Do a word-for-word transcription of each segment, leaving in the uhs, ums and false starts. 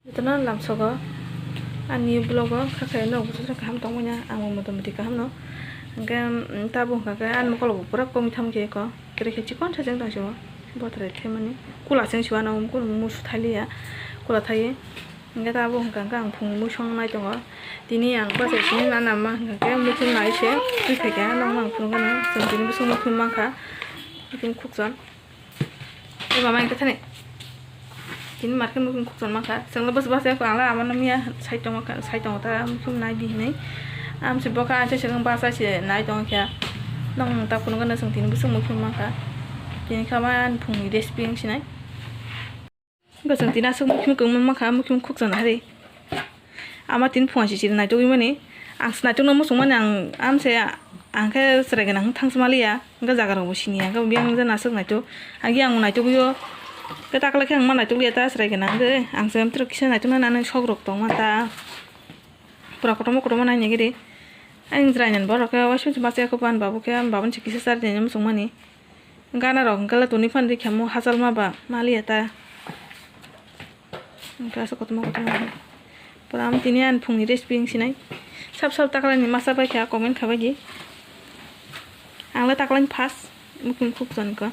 Jotono lamsogo ani vlog o kha khe nog busa kaham tongmani ang motamoti kaham no. Hingke, mm, tabuk hingka khe ani mokolo bo pura komoi tamo khe ko. Kere khe chikon sa jeng tong sio. Bothrai thaimani. Kula cheng sio ano musu thaliya. Kula thai. Hingke tabuk hingka khe ang phung mui song nai tongo. Tini ang bachai sini nana ma hingka khe muikhum nai se. Twi phaikha nokno ang phunukgana. Chwng tini bwswk muikhum mankha. Muikhum khukchon. Eba mai thani. Tini market muikhum khukchon mankha. Chwngno bwswk bachai kho ang la amano miya sai tongo kha, sai tongo ta muikhum nai di hinwi. Amsi boka anse chwng bachai se nai tongo kha. Nokno ta phunukgana chwng tini bwswk muikhum mankha. Tini kha ma ani phungni recipe wng sinai. Hwnkhe chwng tini aswk muikhim kwbangma mankha, muikhim khukchang hari. Ama tini phunga chichiri naitugwi mani. Ang se naitukno muchungmani ang amse ang khe chwrai gwnang thangsi maliya. Hwnkhe jaga rokbo siniya. Hwnkhe biyang jani aswk naituk. Agi ang naitugwio. Hwnkhe takle khe ang ma naitukliya ta chwrai gwnang hwnkhe. Ang se amtwrwk kisa naituknani sok rok tongma ta. Pura kotorma kotorma naina giri. Ang chwrai nani borok khe waisa waisa masa yakho ani babu khe ani babuni se kisa charwi naina muchungmani. Gana rok hwnkhe le toni phano rikha mo hachal ma ba maliya ta. Hwnkhe aswk kotorma kotorma. Pura ang tini ani phungni recipe wng sinai. Sab sab taklani masa bai kha comment kha bai di. Ang le taklani first muikhim khukchon kha.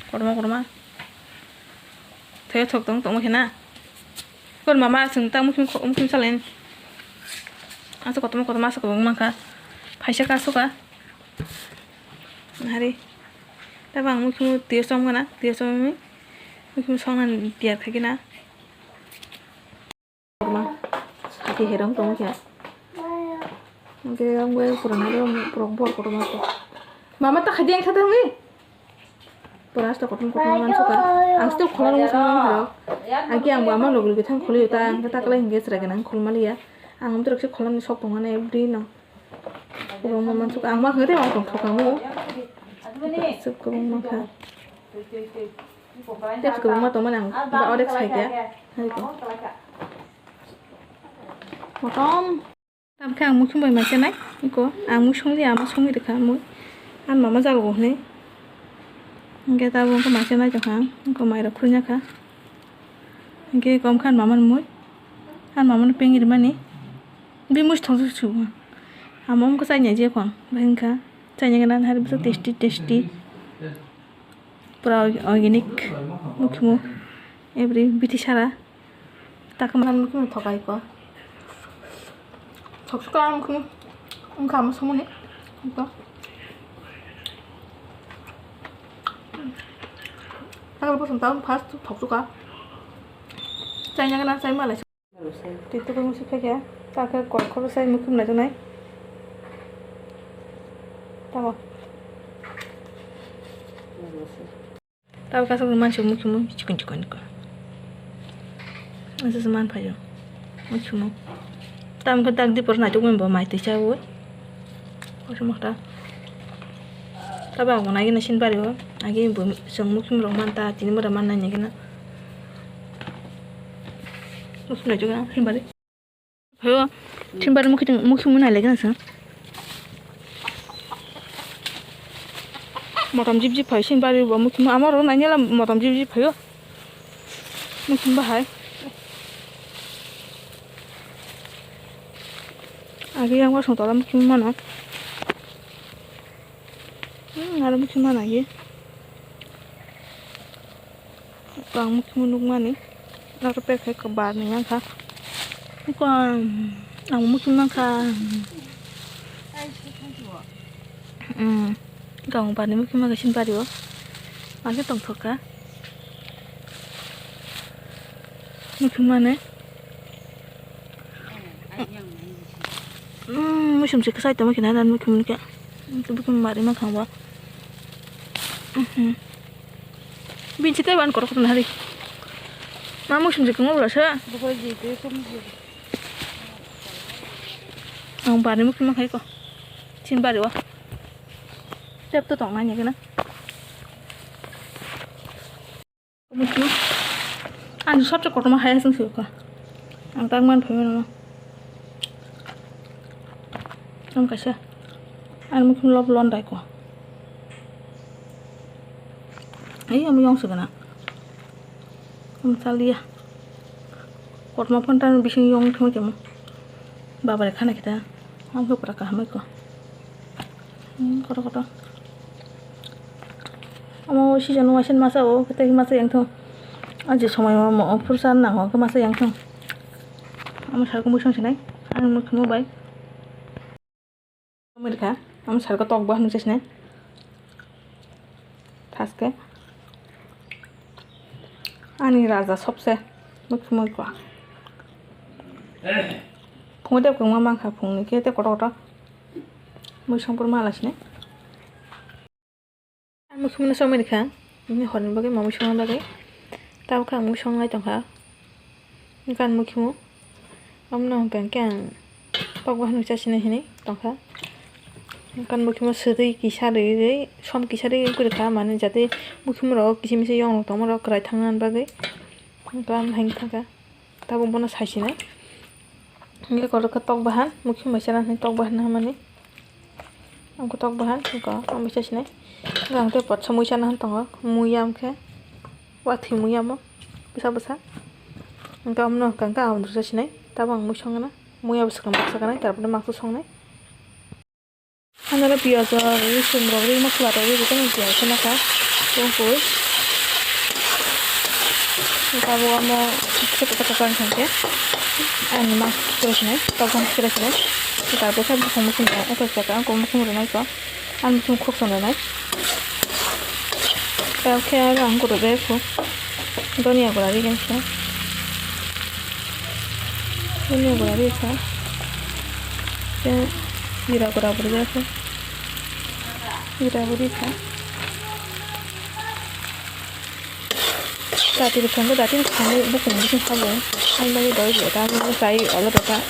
Kotorma kotorma. Thoya thok tong tongma khe na. Kor mama chwng ta muikhim kho-, muikhim salai. Aswk kotorma kotorma aswk kwbangma kha. Phaisa kha aswk kha. Hari. Tabo ang mukhumu twiyo chom gana, twiyo chomwi mukhumu songnani tiyar khaikhe na. Korma. Hati herong tongkha. Hwnkhe ang bai pura nai rw, pura bor kotorma to. Mama ta khaidi ang kha tangwi. Pura asta kotorma kotorma mansuka. Ang still khola rw song nang haro. Agi ang bo ama logi logi thang kholi ta, ang ta taklai hwnkhe chwrai gana ang khol maliya. Ang amtwrwk se kholani sok tongmani every no. Kwbangma mansuk ang ma hwnkhe tei ang tongthok kha mo. Aswk kwbangma kha. Tei kwbangma tongmani ang ba orek sai khe. Hai ko. Motom. Tamkhe ang muikhum bai mai chanai. Iko ang mui songli ama songwi rwkha mui. Ang mama jalo bo hwnwi. Hwnkhe tabuk wngkha mai chanai tongkha ang. Wngkha mai rok khulina kha. Hwnkhe kom khan mama ni mui. Ang mama no pengwi rwmani. Bini muisu thangsa sugo. Amo wngkha chaina je khwang. Bai wngkha chaina gana hari bwswk tasty tasty. Pura organic. Mukhumu. Every biti sara. Takma mukhumu thokai ko. Thoksuka mukhumu. Wngkha amo songmani. Wngkha. Takal bosong taun first thoksuka. Chaina gana chai malai. Twi tubui musi phekya, ta khe koi khoro sai mukhum nai tonai. Tamo. Tamo kaisa mansi mukhum chikon chikon ko. Asa se man phayo. Mukhum. Tamo khe dak dipor nai tubui bo mai twi chawi. Kosom kha. Tabo ang bo nai gana sin bari o. Agi bo chwng mukhim rok man ta, tini mura man nai gana. Mukhim nai gana sin bari. Phaio, sin bari mukhim, mukhim nai lai gana sa. Motom jib jib phai sin bari bo mukhim, ama rok nai gana motom jib jib phaio. Mukhim bahai. Agi yang wasung tola mukhim mano. Hmm, aro mukhim mano agi. Ang mukhim nukmani. Aro pek hai bar ni yang kha. Ko ang mukhim nang kha. Hmm. Gangbar ni mukhim ma gasin bari o. Ang khe tongthok kha. Mukhim mane. Hmm, muchung se kwchai tongma khe na, na mukhim khe. Mukhim mari ma khang ba. Mhm. Bini se tei ban korok na hari. Ma muchung se kwngma bwla sa. Ang bari mukhim ma khai ko. Chin bari o. Tep to tong nai gana. Mukhim. Ang sabse kotorma hai aswng se ka. Ang tak man phai mano. Ang kaisa. Ang mukhim lob lon dai ko. Ai, ang yong se gana. Ang chaliya. Kotorma phone tang bising yong thangma tongmo. Baba le khana kita. Ang khe pura kaham eko. Hmm, kotor kotor. Amo season waisa masa o, kete masa yang thong. Aji somoi mo, mo, phursa nang o, khe masa yang thong. Amo sar khe muisung sinai. Ang mukhumu bai. Mirkha, ang sar khe tok bo hwnwi chesne. Thaske. Ani raja sobse. Mukhumu ko. Phungo de kwma mankha phungni khe te kotor kotor. Muisung pur mala sine. Ang mukhumno songwi rikha, bini horni bagwi mamui songna bagwi. Tabukhe ang mui songnai tongkha. Gan mukhimu, amno hwnkha khe ang tok bahan chasinai hinwi tongkha. Gan mukhimu swtwi kisa rwi rwi, som kisa rwi wngkha, mane jate mukhimurok kisa misa yong rok tongmarok kwrai thangna bagwi. Gan hai thangkha. Tabuk bono saisinai. Hingke kotor khe tok bahan, mukhi mai chana hinwi tok bahan hamani. Ang khe tok bahan, hingke ang bai saisinai. Hingke ang tei potsa mui chana hin tongo, mui ya hingke. Wathwi mui ya mo, bwsa bwsa. Hingke amno hingka hingke ang dwsa sinai. Tabuk ang mui songna. Mui ya bwswk baksa kanai, tarpore mangso songnai. Ano piyaj rok, risum rok, ri masala rok, ri tongmani piyaj kheno kha tongkui. Tabuk amo khe khe khe khe khe ani ma khe sinai, tokong khe sinai. Tarpor khe bufang muchung rok, eto jaka ang kong muchung rwnai kho, ang muchung khok song rwnai. Tei khe ang gura bai kho. Donia gura ri khe. Donia gura ri kha. Tei jira gura guri bai kho. Jira guri kha. Dati ri kha, dati ri kha, bukung bukung kha bo. Ang bai doi bo ta, ang sai olo ta.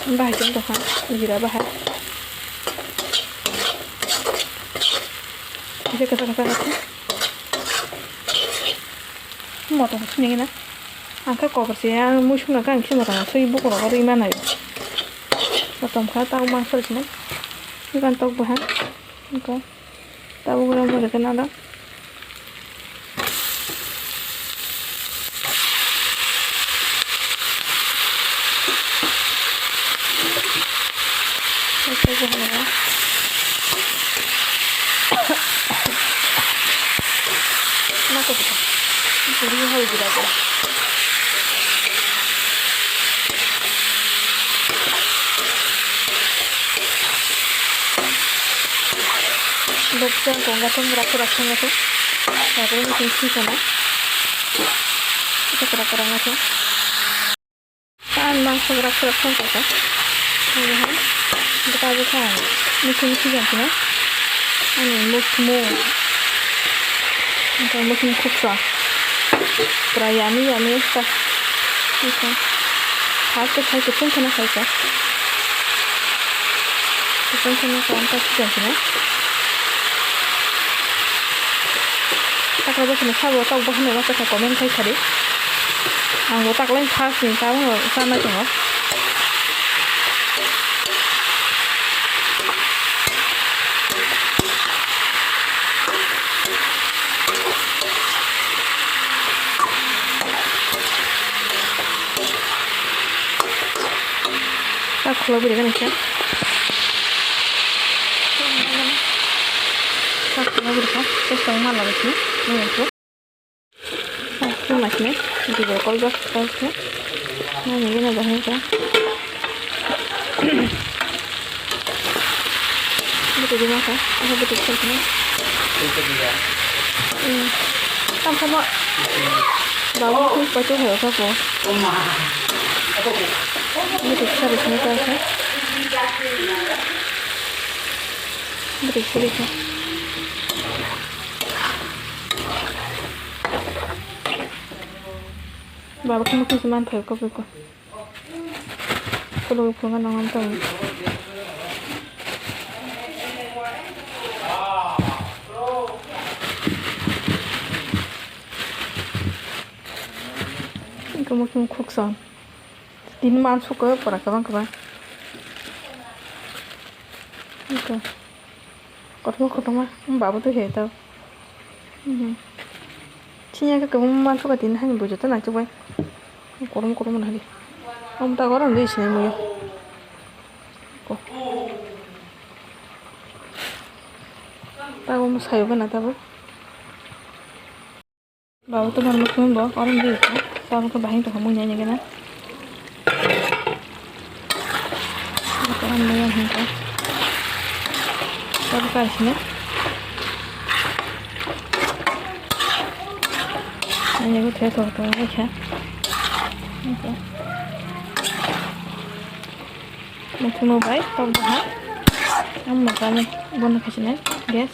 Bahai tong tong kha, jira bahai. Kisa kisa kisa kisa. Motom sini na. Angka kotor se, ang muisung na kang kisa motom sui bukuro ko rima nai. Motom kha tau mangso sini. Ikan tok bahan. Angka. Tabuk rw mo rwgwna do. Boksa kong gathang rak rak thang gathang. Tabuk ni sing sing sana. Ita krak krak gathang. Tan mangsa rak rak thang kaka. Ini ha. Kita buka. Ini sing sing gathang. Ani muk muk. Ini muk muk kuksa. Pura yummy yummy sa. Ito. Hak to khai kuchung khana khai ka. Kuchung khana ka anta kuchung khana. Takra bo khana sabo tok bo khana wasa kha comment khai khadi. Ang bo taklai first ni ta bo sana tongo. Tak khulok bini gana khe. Tak khulok bini kha. Tei tong ma lagi sini. Nung khe. Nung ma sini. Video call back call khe. Nang ini na bahai kha. Buti di masa, aku buti di sini. Hmm. Tam sama. Bawa aku pacu heo kapo. Buti di sini kau sa. Buti di sini kau. Bawa aku mesti seman heo kapo ko. Khulugwi phunukna nangma tong. Hwnkhe muchung khuksa. Tini mansukha pura kwbang kwbang. Hwnkhe kotorma kotorma babo twi hai tao. Mhm. Sini ke kebeng mansuka tini hani bo joto nangchuk bai. Korom korom no hari. Om ta gorom de sini muya. Ko. Ta bo sayo gana ta bo. Baba to ban lukun bo korom de ko. Ta bo ko bahing to hamui nai nai gana. Ito ang mayam hingka. Ito ang kaisina. Ang yago thai tor tor ang kha. Ito. Muthungno bai tok baha. Ang mokamo bono khaisina. Gas.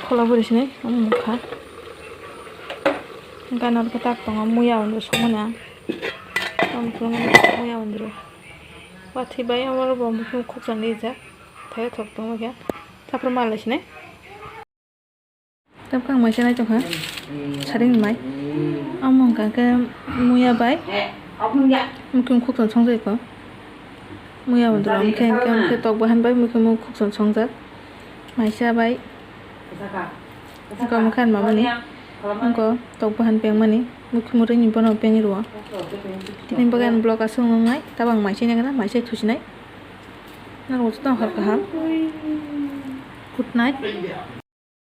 Khola bwrwi sinai, omo mokha. Gana rwkhe tak tongo, muya hwnwi songmani ang. Tamo khulumani muya hwnwi rw. Watwi bai abo rw bo mukhung khukchang rijak. Thaitok tongma khe. Saphuru ma lai sinai. Tabukhe ang maisa naitokha. Saring mai. Omo hwnkha khe muya bai mukhung khukchang songjak kho. Muya hwnwi rw, omo khe, omo khe tok bahan bai mukhung khukchang songjak. Maisa bai. Wngkha omo khe ani mamani. Wngkha tok bahan pengmani. Mukhi mwrwini bono pengwi rwo. Tini bagwi ani vlog aswk wngnai. Tabang maisa nai gana, maisa thusinai. Norok jotono hor kaham. Good night.